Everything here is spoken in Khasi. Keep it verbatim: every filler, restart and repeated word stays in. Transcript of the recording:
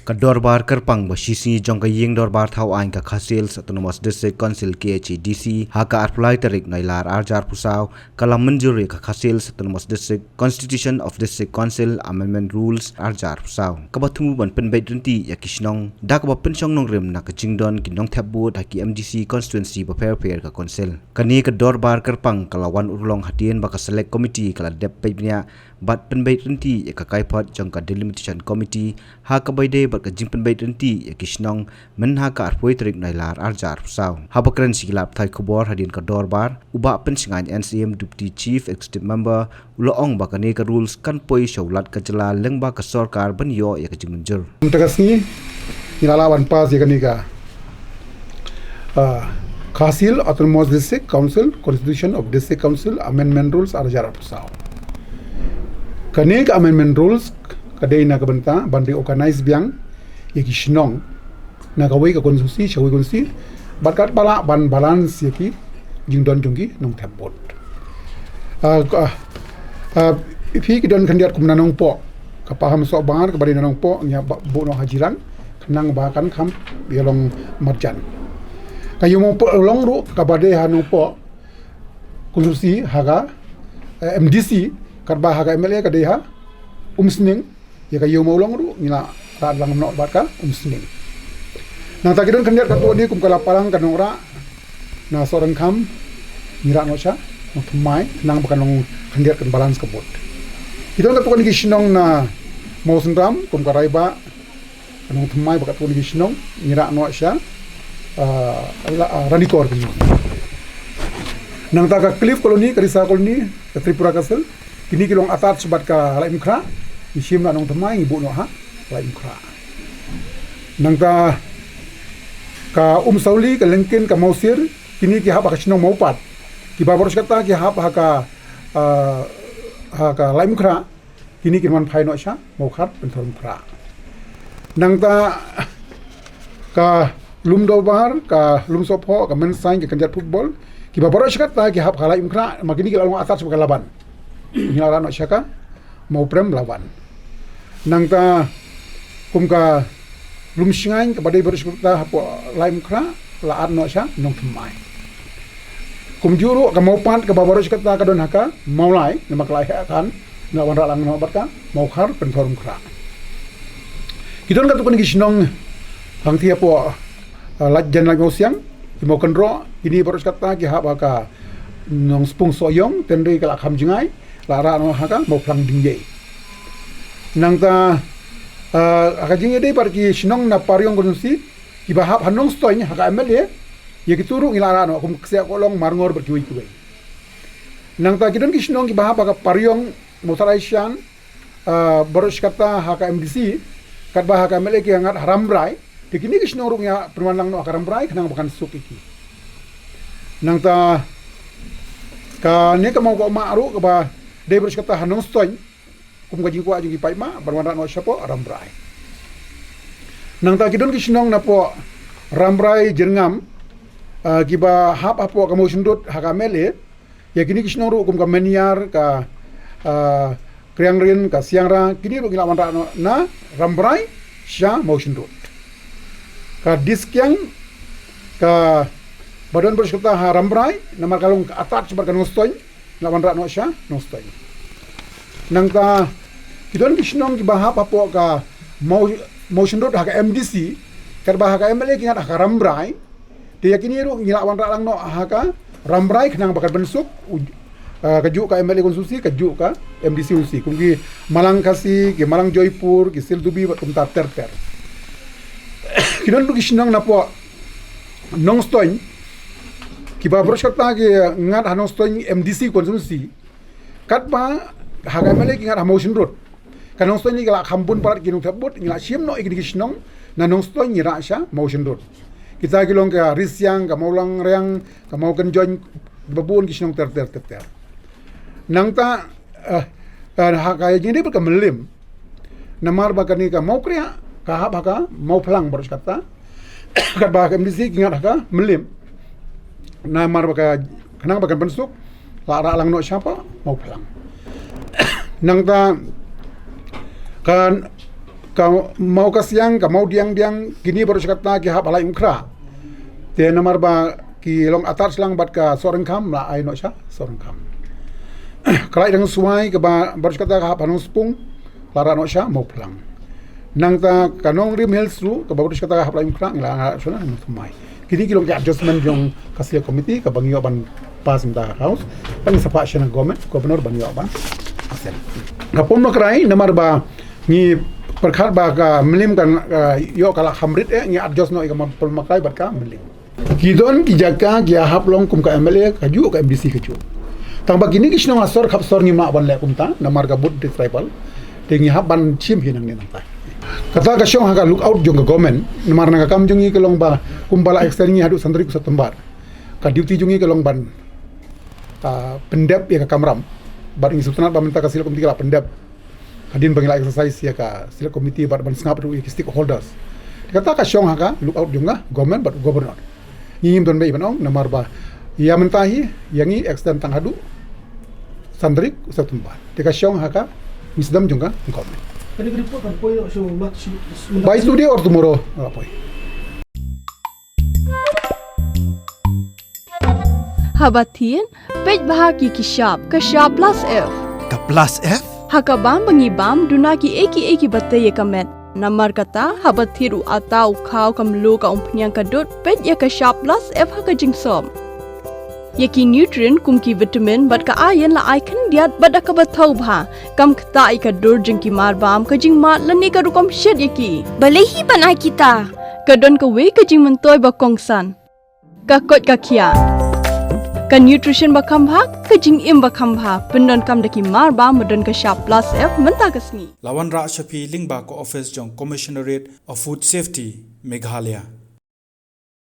Ka dorbar kyrpang ba shisngi jong ka ïing dorbar thaw aiñ ka Khasi Hills Autonomous District Council, K H A D C, ha ka arphew lai tarik Nailar arhajar arphew saw, ka la mynjur ïa ka Khasi Hills Autonomous District Constitution of District Council Amendment Rules arhajar arphew saw, kaba thmu ban pynbeit rynti ïa ki shnong da kaba pynshong nongrim na ka jingdon ki nongthep vote ha ki M D C constituency bapher bapher ka council. Kane ka dorbar kyrpang ka la wan urlong hadien ba ka Select Committee ka la dep peit bniah bad pynbeit rynti ïa ka kaiphod jong ka Delimitation Committee, ha kaba ïadei bad ka jingpynbeit rynti ïa ki shnong mynha ka arphew tarik Nailar arhajar arphew saw. Haba kren sha ki lad pathai khubor hadien ka dorbar, u Bah Pynshngaiñ N S A M Deputy Chief Executive Member u la ong ba kane ka rules kan poi sha u Lat ka jylla lyngba ka sorkar ban ïoh ïa ka jingmynjur. Mynta ka sngi ngi la lah ban pass ïa kane ka, ah, Khasi Hills Autonomous District Council Constitution of District Council Amendment Rules arhajar arphew saw. Kane ka Amendment Rules ka dei na ka bynta ban reorganize biang ïa ki shnong na kawei ka constituency sha kawei constituency, bad katba lah ban balance ïa ki jingdon jong ki nongthep vote. Ah, ah, ah, phi ki don khyndiat kum na Nongpoh, ka Pahamsohbar kaba dei na Nongpoh, ngi ïa ba-, buh noh ha Jirang khnang ba kan kham ïa long marjan. Ka Ïewmawpoh long ruh kaba dei ha Nongpoh constituency ha ka, eh, M D C, katba ha ka M L A ka dei ha Umsning, ïa ka Ïewmawlong ruh ngi la rah lang noh bad ka Umsning. Nangta ki don khyndiat katto katne kum ka Lapalang, ka Nongrah, na Sohryngkham ngi rah noh sha Nongthymmai khnang ba kan long khyndiat, kan balance ka vote. Ki don katto katne ki shnong na Mawsynram kum ka Raibah, ka Nongthymmai bad katto katne ki shnong ngi rah noh sha, ah, la, ah, Ranikor. Nangta ka Cliff Colony, ka Risa Colony, ka Tripura Castle, kine ki long attach bad ka Laitumkhrah, ngi shim na Nongthymmai ngi buh noh ha Laitumkhrah. Nangta ka Umsawli, ka Lyngkyn, ka Mawsir, kine ki hap ha ka shnong Mawpat. Kiba baroh shi katta ki hap ha ka, ah, ha ka Laitumkhrah, kine kin wan phai noh sha Mawkhar Pynthorumkhrah. Nangta ka Lumdorbar, ka Lumsohphoh, ka Mynsaiñ, ka Kynjat Football, kiba baroh shi katta ki hap ha Laitumkhrah, ma kine ki la long attach bad ka Laban. Ngi la rah noh sha ka Mawprem Laban. Nangta kum ka Lumshngaiñ kaba dei baroh shi katta hapoh Laitumkhrah la at noh sha Nongthymmai. Kumjuh ruh ka Mawpat kaba baroh shi katta ka don ha ka Mawlai, namar ka la heh than, ngi la wanrah lang noh bad ka Mawkhar Pynthorumkhrah. Ki don katto katne ki shnong hangtei hapoh, ah, Laitumkhrah, Laitmawsiang, ki Mawkynroh, kine baroh shi katta ki hap ha ka Nongspung Sohiong, hynrei ka la kham jngai, la rah noh ha ka Mawphlang Dingïei. Nangta, ah, ha ka jingïadei bad ki shnong na Pariong constituency, kiba hap ha Nongstoiñ ha ka M L A, ïa kito ruh ngi la rah noh kum Ksiah Kohlong, Marngor bad kiwei kiwei. Nangta ki don ki shnong kiba hap ha ka Pariong, Mawthadraishan, ah, baroh shi katta ha ka M D C, katba ha ka M L A ki ngat ha Rambrai, te kine ki shnong ruh ngi ïa pynwan lang noh ha ka Rambrai khnang ba kan suk ïa ki. Nangta kane ka Mawkohmah ruh kaba dei baroh shi katta ha Nongstoiñ, kum ka jingkwah jong ki paidbah ban wanrah noh shapoh Rambrai. Nangta ki don ki shnong napoh Rambrai, Jyrngam, ah, kiba hap hapoh ka Mawshynrut ha ka M L A, ïa kine ki shnong ruh kum ka Mynïar, ka, ah, Kriangrin, ka Siangra, kine ruh ngi la wanrah noh na Rambrai sha Mawshynrut. Ka Diskiang, kaba don baroh shi katta ha Rambrai, namar ka long ka attach bad ka Nongstoiñ, ngi la wanrah noh sha Nongstoiñ. Nangta ki don ki shnong kiba hap hapoh ka Maw, Mawshynrut ha ka M D C, katba ha ka M L A ki ngat ha ka Rambrai, te ïa kine ruh ngi la wanrah lang noh ha ka Rambrai khnang ba kan pynsuk, u, ah, kajuh ka M L A constituency, kajuh ka M D C constituency, kum ki Malang Khasi, ki Malang Joypur, ki Sildubi bad kumta ter ter. Ki don ruh ki shnong napoh Nongstoiñ, kiba baroh shi katta ki ngat ha Nongstoiñ M D C constituency, katba ha ka M L A ki ngat ha Mawshynrut. Ka Nongstoiñ ngi la kham bun palat ki nongthep vote, ngi la shim noh ïa kine ki shnong na Nongstoiñ ngi rah sha Mawshynrut. Kita ki long ka Risiang, ka Mawlangriang, ka Mawkynjoiñ, ba bun ki shnong ter ter ter ter. Nangta, eh, eh, ha ka jingdei bad ka Mylliem, namar ba kane ka Mawkriah ka hap ha ka Mawphlang baroh shi katta, katba ha ka M D C ki ngat ha ka Mylliem. Namar ba ka, khnang ba kan pynsuk, la rah lang noh shapoh Mawphlang. Nangta ka Ka Mawkasiang, ka Mawdiangdiang, kine baroh shi katta ki hap ha Laitumkhrah. Te namar ba ki long atat slang bad ka Sohryngkham, la ai noh sha Sohryngkham. Ka Laitrangsuai, kaba baroh shi katta ka hap ha Nongspung, la rah noh sha Mawphlang. Nangta ka Nongrim Hills ruh, kaba baroh shi katta ka hap Laitumkhrah, ngi la rah sha Nongthymmai. Kine ki long ki adjustment jong ka Select Committee kaba ngi ïoh ban pass mynta ha House. Ban sa phah sha na government, governor ban ïoh ban assent. Ka Pom Makrai, namar ba ngi pyrkhat ba ka Mylliem kan, uh, ïoh ka la kham rit eh, ngi adjust noh ïa ka Pom Makrai bad ka Mylliem. Ki don ki jaka ki hap long kum ka M L A kajuh, ka M D C kajuh. Tang ba kine ki shnong ha sor khap sor ngim lah ban leh kumta, namar ka vote tribal. Te ngi hap ban shim hi nangne nangta. Kata ka shong ha ka lookout jong ka government, namar na ka kam jong ngi ka long ba kumba la extend ngi haduh san tarik u September. Ka duty jong ngi ka long ban, ah, pyndep ïa ka kamram. Bad ngi sngewtynnat ba mynta ka Select Committee ka la pyndep. Hadien ba ngi la exercise ïa ka Select Committee bad ban sngap ruh ïa ki stakeholders. Te kata ka shong ha ka lookout jong ka government bad governor. Ngi ngim don beit ban ong namar ba ïa mynta hi ïa ngi extend tang haduh san tarik u September. Te ka shong ha ka wisdom jong ka government. Kane ka report kan poi noh sha u mat sha u mat. By today or tomorrow, la poi. Haba thied, peit bha ki ki shap, ka shap plus F. Ka plus F? Ha ka bam ba ngi bam, duna ki ei ki ei kiba tei ïa ka met. Namar kata, haba thied u atta, u khaw, ka mluh, ka umphniang, ka dud, peit ïa ka shap plus F ha ka jingsop. Ïa ki nutrient kum ki vitamin bad ka iron la ai khyndiat bad da kaba thaw bha. Kam ktah ïa ka dur jong ki marbam, ka jingmad lane ka rukom shet ïa ki. Balei hi ban ai kita? Ka don kawei ka jingmyntoi ba kongsan. Ka koit ka khiah. Ka nutrition ba kham bha, ka jingim ba kham bha. Pyndonkam da ki marbam ba don ka shap plus F mynta ka sngi. La wanrah sha phi lyngba ka office jong Commissionerate of Food Safety, Meghalaya.